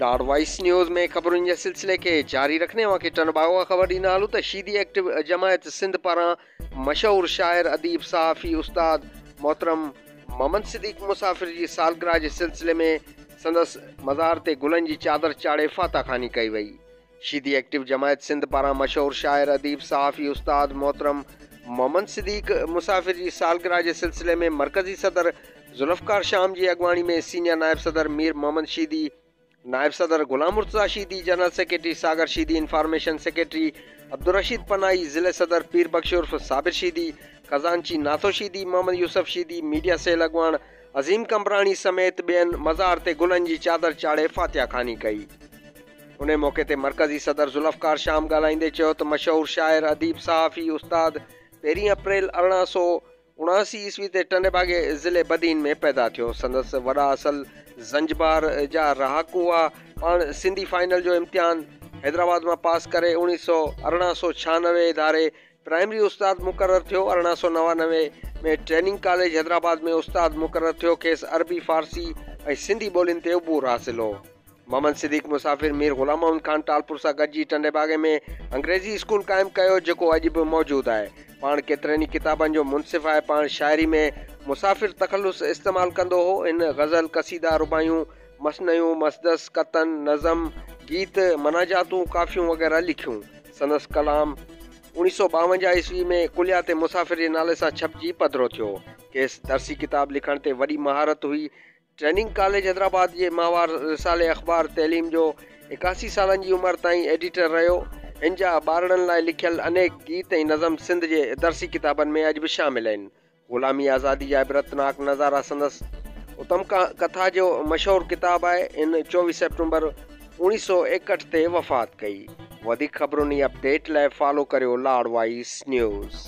لاڙ voice news ۾ خبرن جي سلسلي کي جاري رکندي اوهان کي ٽنڊوباگو کان خبر ڏيندا هلون ته شيدي ايڪٽو جماعت سنڌ پاران مشهور شاعر اديب صحافي استاد محترم محمد صديق مسافر جي سالگرهه جي سلسلي ۾ سندس مزار تي گلن جي چادر چاڙهي فاتحه خواني ڪئي وئي. شيدي ايڪٽو جماعت سنڌ پاران مشهور شاعر، اديب، صحافي استاد محترم محمد صديق مسافر جي سالگرهه جي سلسلي ۾ مرڪزي صدر ذوالفقار شام جي اڳواڻي ۾ سينيئر نائب صدر مير محمد شيدي، نائب صدر Ghulam Murtaza Sheedi, general secretary Sagar Sheedi, information secretary Abdul Rasheed Panai, ضلعي صدر پير بخش عرف صابر شيدي، خزانچي ناٿو شيدي، محمد يوسف شيدي، ميڊيا سيل اڳواڻ عظيم قمبراڻي سميت ٻين مزار تي گلن جي چادر چاڙهي فاتحه خواني ڪئي. انهي موقعي تي مرڪزي صدر ذوالفقار شام ڳالهائيندي چيو ته مشهور شاعر، اديب، صحافي استاد پهرين اپريل 1879 عيسوي تي ٽنڊي باگي ضلعي بدين ۾ پيدا ٿيو. سندس وڏا اصل زنجبار جا رهاڪو هئا. پاڻ سنڌي فائنل جو امتحان حيدرآباد مان پاس ڪري اوڻيهه سو 1896 ڌاري پرائمري استاد مقرر ٿيو. 1899 ۾ ٽريننگ ڪاليج حيدرآباد ۾ استاد مقرر ٿيو. کيس عربي، فارسي ۽ سنڌي ٻولين تي عبور حاصل هو. محمد صديق مسافر مير غلام محمد خان ٽالپر سان گڏجي ٽنڊي باگي ۾ انگريزي اسڪول قائم ڪيو، جيڪو اڄ به موجود آهي. پاڻ ڪيترن ئي ڪتابن جو منصف آهي. پاڻ شاعري ۾ مسافر تخلص استعمال ڪندو هو. هن غزل، قصيدا، رباعيون، مثنويون، مسدس، قطعن، نظم، گيت، مناجاتون، ڪافيون وغيره لکيون. سندس ڪلام 1952 عيسوي ۾ ڪليات مسافر جي نالي سان ڇپجي پڌرو ٿيو. کيس درسي ڪتاب لکڻ تي وڏي مهارت هئي. ٽريننگ ڪاليج حيدرآباد جي ماهوار رسالي اخبار تعليم جو 81 سالن جي عمر تائين ايڊيٽر رهيو. هن جا ٻارڙن لاء لکيل انيڪ گيت ۽ نظم سنڌ جي درسي ڪتابن ۾ اڄ به شامل آهن. غلامي آزادي جا عبرتناڪ نظارا سندس اتم ڪٿا جو مشهور ڪتاب آهي. هن 24 سيپٽمبر 1961 تي وفات ڪئي. وڌيڪ خبرن ۽ اپڊيٽ لاء فالو ڪريو لاڙ وائيس نيوز.